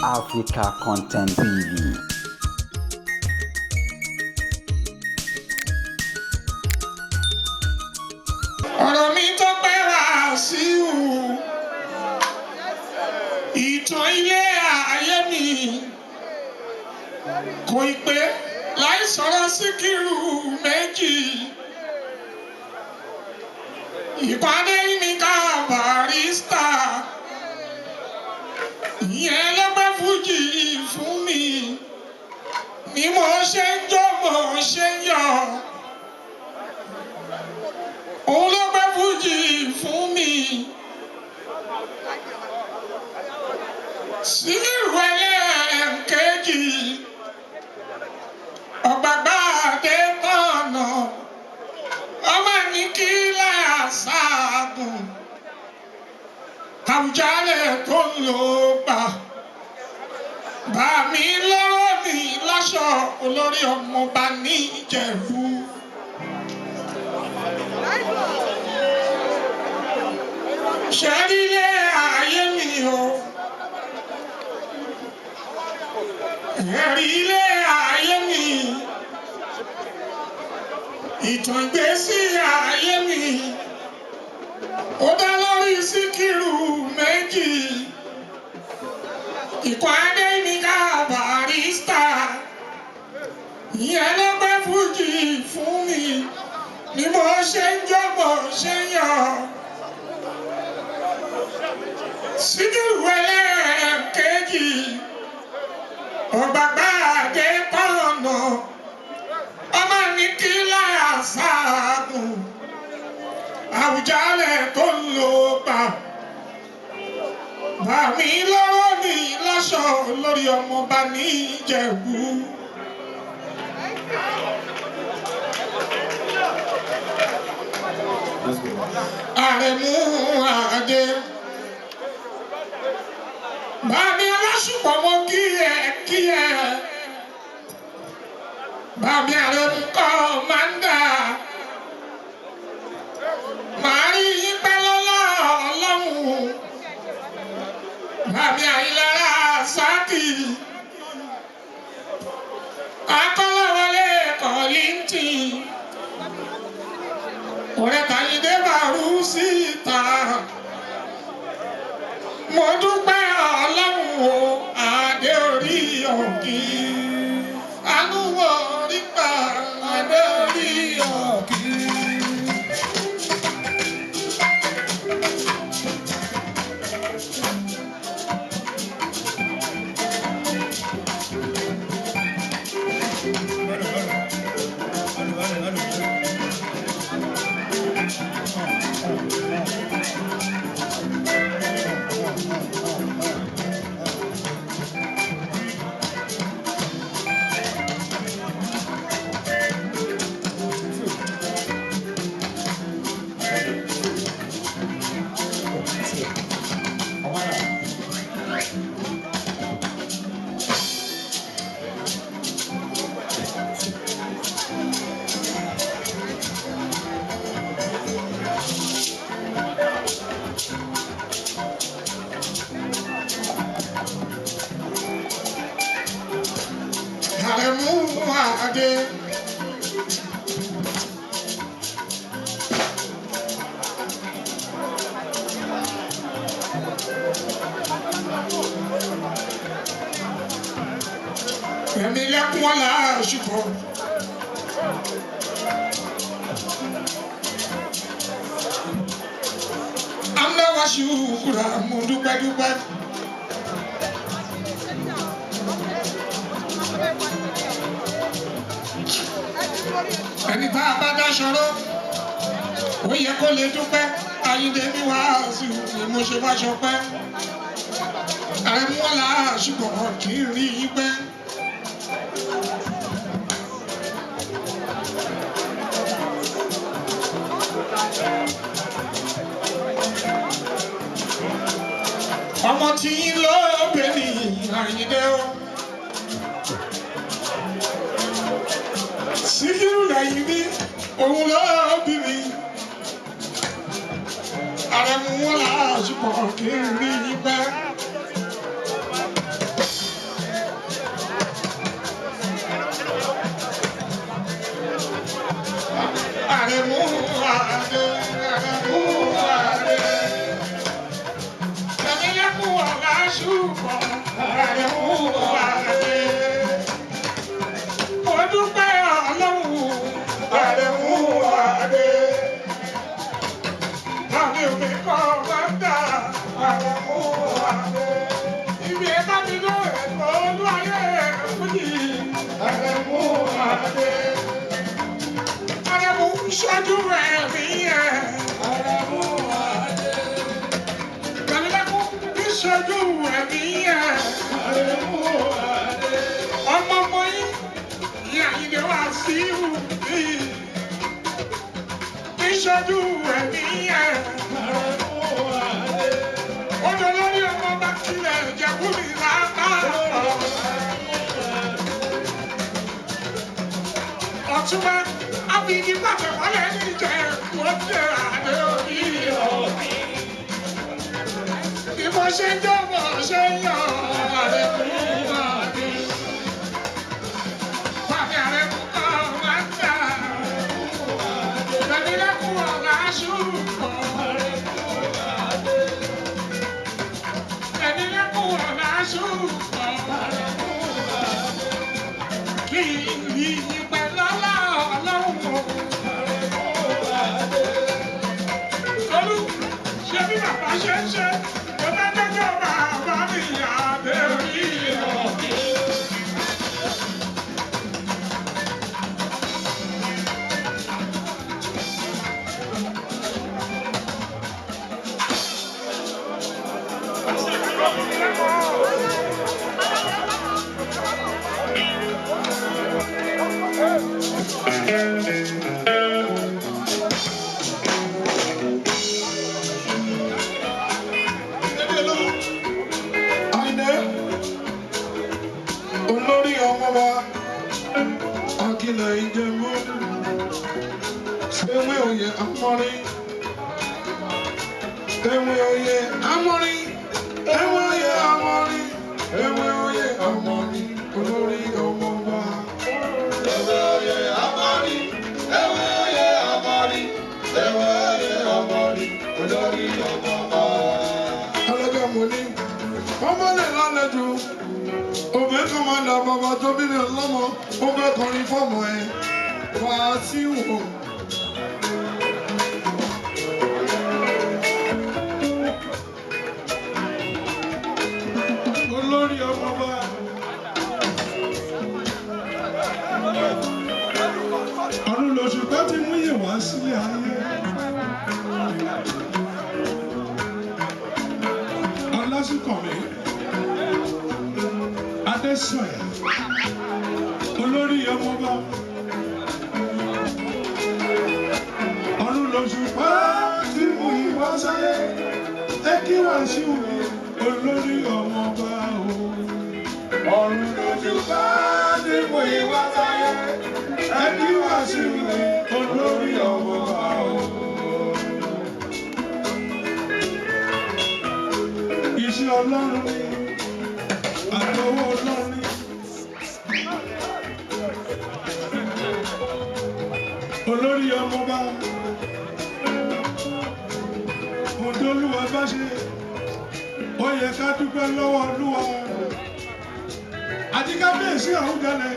Africa Content TV. Ọ̀rọ̀ mi tó pẹ́ wá sí ìhù, ìtàn ilé ayé mi kò ì pé láì sọ̀rọ̀ Síkírù méjì. Ìpàdé mi ká Barrister, ìyẹn ló gbé fújì fún mi, ni mo ṣe ń jó, mo ṣe ń yọ̀. Òun ló gbé fújì fún mi. Síkírù ẹlẹ́ẹ̀kejì, ọ̀gbàgbà dé tọ̀nà, ọmọ ní kí láàṣàgùn, Àwùjalẹ̀ tó ń lò gbà. Bá mi lọ́rọ̀ mi láṣọ olórí ọmọọba ní Ìjẹ̀bú. Ṣẹ́rílé ayé mi o. Ẹ̀rílé ayé mi. Ìtàn ìgbésí ayé mi. Ó dá lórí Síkírù méjì. Ìkọ́ adé mi ká Barrister. Ìyẹn ló gbé fújì fún mi. Ni mo ṣe ń jó, mo ṣe ń yọ̀. Síkírù ẹlẹ́ẹ̀kejì, ọ̀gbàgbà dé tọ̀nà, ọmọ ní kí láàṣàgùn, Àwùjalẹ̀ tó ń lò gbà. Bàmí lọ́rọ̀ mi láṣọ lórí ọmọọba ní Ìjẹ̀bú. Àrẹ̀mú Adé. Bàmí aláṣùpọ̀, mo kí ẹ kí ẹ. Bàmí Àrẹ̀mú kọ́mándà. Màá rí yín pẹ́ lọ́lá Ọlọ́run. Bàmí Àyìnlára Sákì. Akọ́láwọlé Kọ́lìntì. Ọ̀rẹ́ Tàyídé Bàrú síta. Mo dúpẹ́ Ọlọ́run o, adé orí òkì. Àánú wo rí pa adé orí òkì. Hello, hello, hello, hello. Àrẹ̀mú Adé. Ẹ̀mí lẹ́kún ọ̀la ṣùgbọ́n. Amúnáwá ṣùkúrà, mo dúpẹ́ dúpẹ́. Ẹni tá a bá dáṣọrọ́, ó yẹ kó lè dúpẹ́. Ayíǹde mi wàásù ni mo ṣe wá ṣọpẹ́. Àrẹ̀mú ọ̀la ṣùgbọ́n kì í rí yín pẹ́. Ọmọ tí yín ló bẹ ní Àyíndé o. Síkírù lẹ́yìn bí òun ló bí mi. Àrẹ̀mú ọ̀la ṣùgbọ́n kì í rí yín pẹ́. Ọlásùpọ̀ Àrẹ̀mú Adé. Mo dúpẹ́ Ọlọ́run Àrẹ̀mú Adé. Láàrin òkè kọ́ máa ń dà Àrẹ̀mú Adé. Ibi ẹ̀ka mi ló ẹ̀kọ́ olú ayé fújì Àrẹ̀mú Adé. Àrẹ̀mú ṣojú ẹ̀mí ẹ̀. Àrẹ̀mú Adé. Gbàlélẹ́kùn ṣojú ẹ̀mí ẹ̀. Àrẹ̀mú Adé. Ọmọ ọmọ yín ní Àyìndé Wàsíù mi. Ìṣojú ẹ̀mí ẹ̀. Àrẹ̀mú Adé. Odò lórí ọmọ bá tilẹ̀ jẹ̀kú mi lápá. Ọ̀túnba Abidi pàtẹ́wọ́lẹ̀ ní ìjẹ̀kú ọ̀tẹ̀ àdé òbí ọ̀bí. Bí mo ṣe ń jọ̀bọ̀ ṣe ń yọ̀ Àrẹ̀mú Adé. Bàbá Àrẹ̀mú kọ́ máa ń tà. Gbẹ̀mílẹ́kùn Ọlásùpọ̀. Gbẹ̀mílẹ́kùn Ọlásùpọ̀. Kí n rí yín pẹ̀lú ọlá Ọlọ́run. Olú, ṣé bí bàbá ṣe ń ṣe? Mo bá dọ́jọ́ bàbá mi àbẹ̀ orí ọ̀kẹ́. Àyìndé olórí ọmọ wa Akílẹ̀ Ìjẹ̀bú ewé oyè amọ́rí ewé oyè amọ́rí ewé oyè amọ́rí ewé oyè amọ́rí olórí ọmọ wa. Ewé oyè amọ́rí ewé oyè amọ́rí ewé oyè amọ́rí olórí ọmọ wa. Ọlọ́jọ́ mo ní ọmọ lè lálejò òbí kan máa dà bàbá tó bí mi lọ́mọ ó fẹ́ kọrin fọ́mọ ẹ Wàsíù o. Olórí ọmọọba ọdún lóṣù tó ti mú yè wá sílé ayé. Ọlásùnkànmí Adésànyà olórí ọmọọba ọdún lóṣù pa tí mú ìwá sáyé ẹ kí Wàsíù mi olórí ọmọọba o. Ọ̀run lóṣù pa tí mú ìwá sáyé ẹ kí Wàsíù mi olórí ọmọọba o. Iṣẹ́ Ọlọ́run ni àtọwọ́ Ọlọ́run ni. Olórí ọmọọba òǹdólúwa bá ṣe ó yẹ ká dúpẹ́ lọ́wọ́ Olúwa àti kábíyèsí Àwùjalẹ̀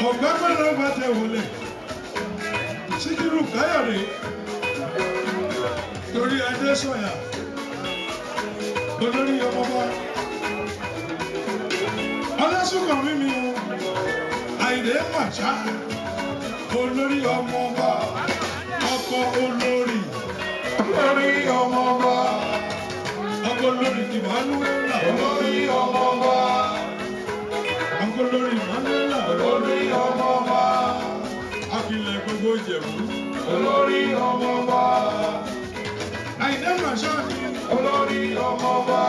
ọ̀gbẹ́pẹ̀lẹ́ ọba tẹ wọlé Síkírù Káyọ̀dé torí Adésànyà olórí ọmọọba Ọlásùnkànmí mi o Àyìndé Màṣá olórí ọmọọba ọkọ olórí olórí ọmọọba ọkọ olórí Emmanuela olórí ọmọọba ọkọ olórí Emmanuela olórí ọmọọba akilẹ̀ gbogbo Ìjẹ̀bú olórí ọmọọba Àyìndé Màṣá mi olórí ọmọọba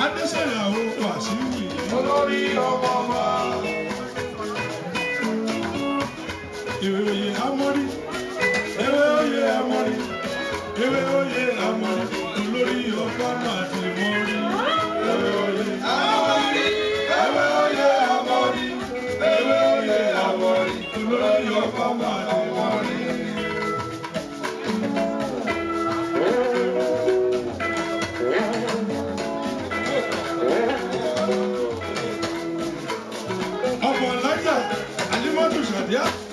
Adésànyà o Wàsíù yìí olórí ọmọọba. Ewé oyè amọ́rí, ewé oyè amọ́rí, ewé oyè amọ́rí, olórí ọba máa ti mọ́rí. Ewé oyè amọ́rí, ewé oyè amọ́rí, ewé oyè amọ́rí, olórí ọba máa ti mọ́rí. Yeah.